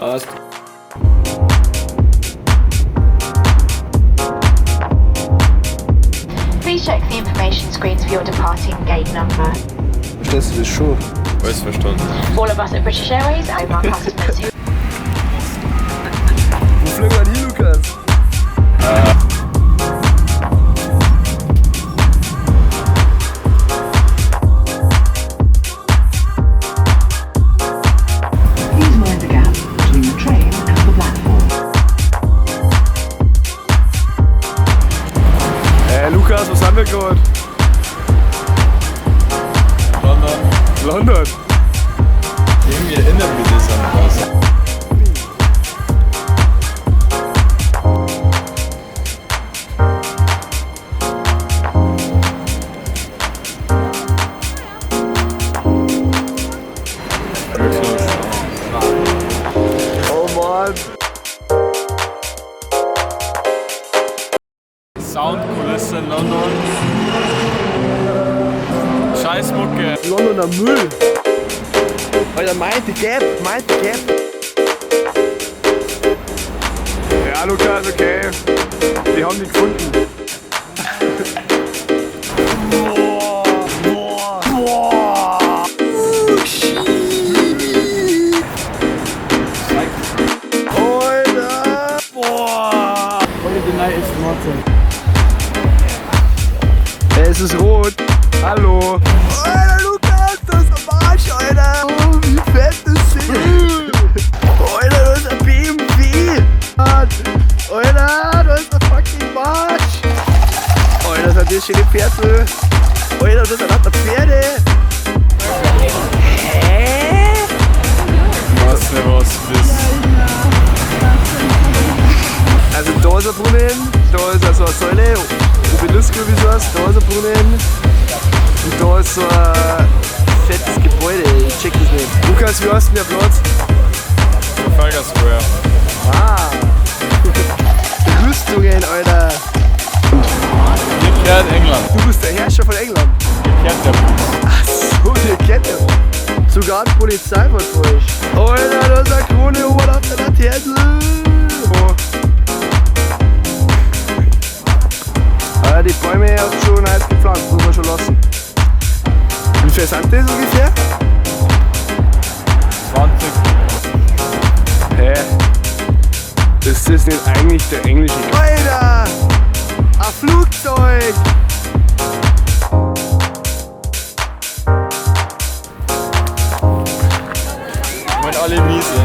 Passt. Please check the information screens for your departing gate number. Verstehst du das schon? Alles verstanden. All of us at British Airways and our customers who Wo fliegen wir denn hin, Lukas? Please mind the gap between the train and the platform. Hey Lukas, was haben wir gerade? London. London. Irgendwie erinnert mich das an was. Oh Mann. Soundkulisse in London. Scheißmucke. Londoner Müll. Alter, mind the gap, mind the gap. Ja, Lukas, okay. Die haben dich gefunden. Boah, boah, boah. Shit. Alter. Boah. Es ist rot. Hallo. Alter, Lukas, das ist am Arsch, Alter. Oh, wie fett das ist. Alter, das ist ein BMW. Alter, das ist ein fucking Marsch. Alter, das sind das schöne Pferde. Alter, das sind lauter Pferde. Hä? Was ne was bist. Also da ist ein Brunnen, da ist also eine Säule, Obelisk oder wie es heißt, da ist ein Brunnen und da ist so ein fettes Gebäude, ich check das nicht. Lukas, wie heißt denn der Platz? Trafalgar Square. Ah! Rüstungen, Alter! Hier kehrt England. Du bist der Herrscher von England. Hier kehrt der Bus. Ach so, die Kette. Sogar die Polizei war falsch. Alter, da ist eine Krone oben auf der Laterne. Oh. Alter, die Bäume hast du schon nice gepflanzt, muss man schon lassen. Wie viel sind das ungefähr? 20. Hä? Ist das nicht eigentlich der englische... Alter! Ein Flugzeug! Wollen alle miese.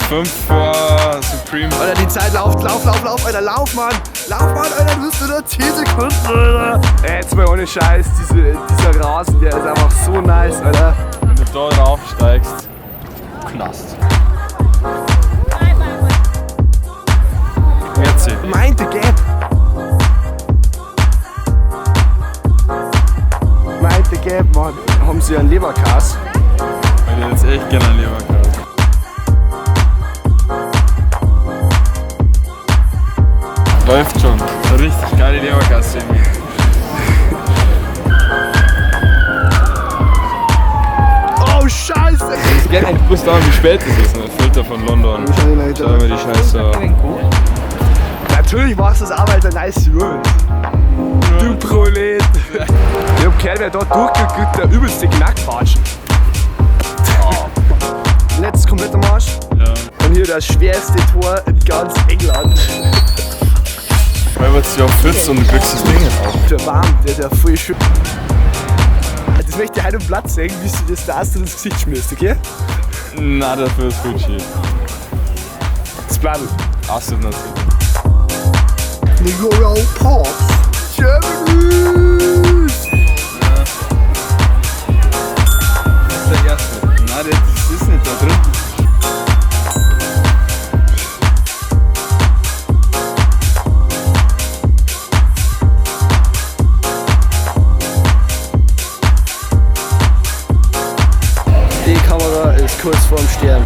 5 vor Supreme. Alter, die Zeit lauft, lauf, lauf, lauf, Alter, lauf, Mann! Lauf, Mann, Alter, du bist nur noch 10 Sekunden, Alter! Ey, jetzt mal ohne Scheiß, dieser Rasen, der ist einfach so nice, Alter. Wenn du da drauf steigst, Knast. Merci. Mind the gap! Mind the gap, Mann. Haben sie einen Leberkas? Ich hätte jetzt echt gerne einen Leberkäse. Läuft schon. So richtig geile Leberkäse irgendwie. Oh, Scheiße! Ich hätte gerne gewusst, wie spät es ist. Ne? Filter von London. Schau mir die Scheiße an. Natürlich machst du das auch, weil es ein nice Room ist. Du Prolet! Ich hab gehört, wer da durchgeht, der übelste Knackfatschen. Letztes kompletter Marsch. Ja. Und hier das schwerste Tor in ganz England. Weil es ja 14 und du kriegst das Ding nicht auf. Der warm, der ist ja voll schön. Das möchte ich heute am Platz sehen, wie du das da hast und ins Gesicht schmierst, okay? Na, dafür ist Gucci. Das bleibt. Absolut natürlich. The Royal Pops. Germany! Das ist der erste. Nein, das ist nicht da drin. Die Kamera ist kurz vorm Sterben.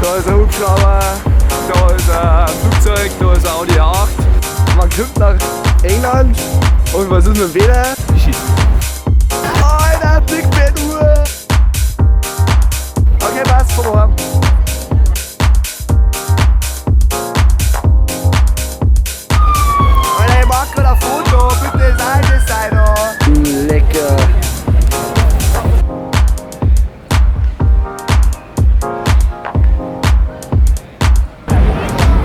Da ist ein Hubschrauber, da ist ein Flugzeug, da ist ein Audi A8. Man kommt nach England und was ist mit dem Wetter? Alter, Big Ben Uhr! Fahren wir heim. Alter, ich mach grad ein Foto, bitte sei das sei da. Lecker.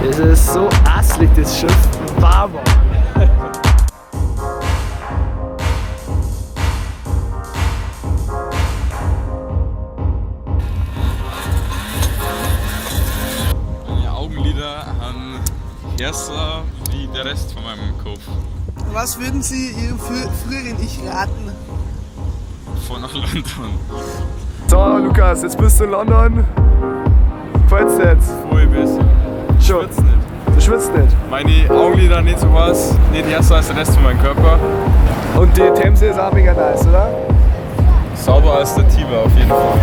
Es ist so asslig, das Schiff. Baba. Meine Augenlider haben erster wie der Rest von meinem Kopf. Was würden Sie Ihrem früheren Ich raten? Vor nach London. So, Lukas, jetzt bist du in London. Gefällt's dir jetzt? Voll besser. Schon. Schwitzt nicht. Du schwitzt nicht. Meine Augenlider nicht so was, nicht erster als der Rest von meinem Körper. Und die Themse ist auch mega nice, oder? Sauber als der Tiber auf jeden Fall.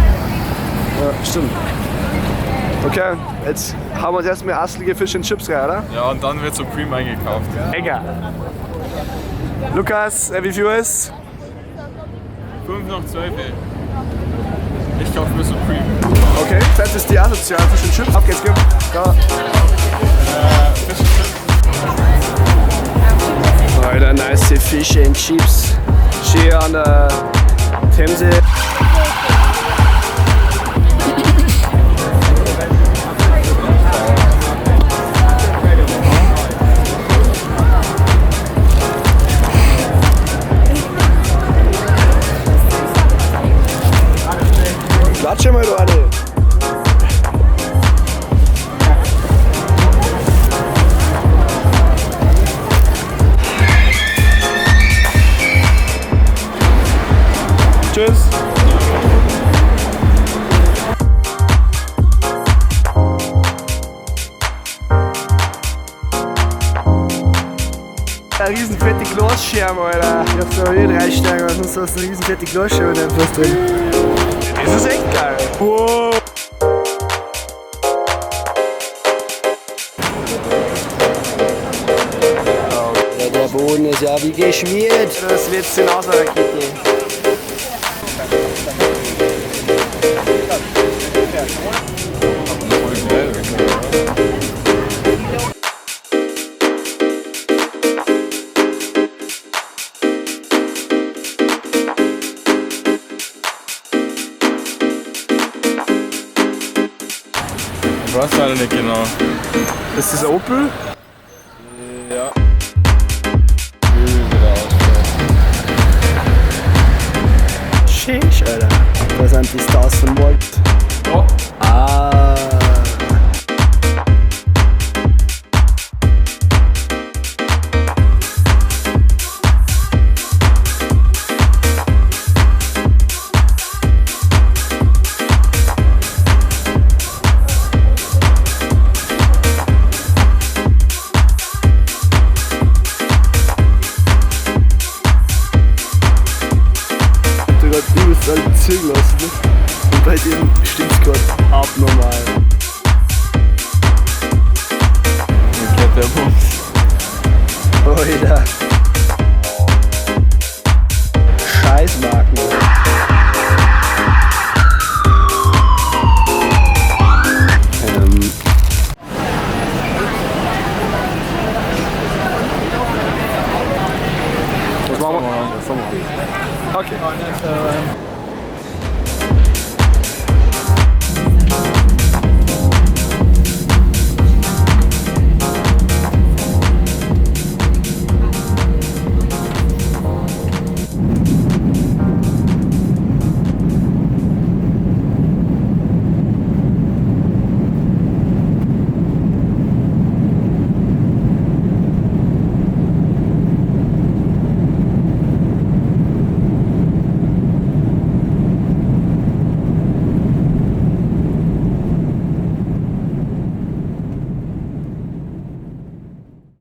Ja, stimmt. Okay, jetzt haben wir uns erstmal asslige Fish and Chips rein, oder? Ja, und dann wird Supreme eingekauft. Egal. Lukas, wie viel Uhr ist? 12:05. Ich kaufe mir Supreme. Okay, das ist die asoziale Fish and Chips. Auf geht's, gib. Da. Fish and Chips. Alter, nice Fish and Chips. Schön an der Themse. Klatsche mal, du alle. Tschüss. Eine riesenfette Glasscherbe, Alter. Ich hab da eh 3 Sterne, weil sonst hast du eine riesenfette Glasscherbe in deinem Fass drin. Das ist echt geil. Wow. Ja, der Boden ist ja wie geschmiert. Das wird genauso eine Rakete. Ich weiß leider nicht genau. Ist das ein Opel? Ja. Wieder ausschaut. Sheesh, Alter. Da sind die Stars von morgen. Oh. Ah. Übelst alle ziehen lassen. Und bei dem stinkt's grad abnormal. Okay, der Bums. Alter. Scheißmarken. Was machen wir? Okay.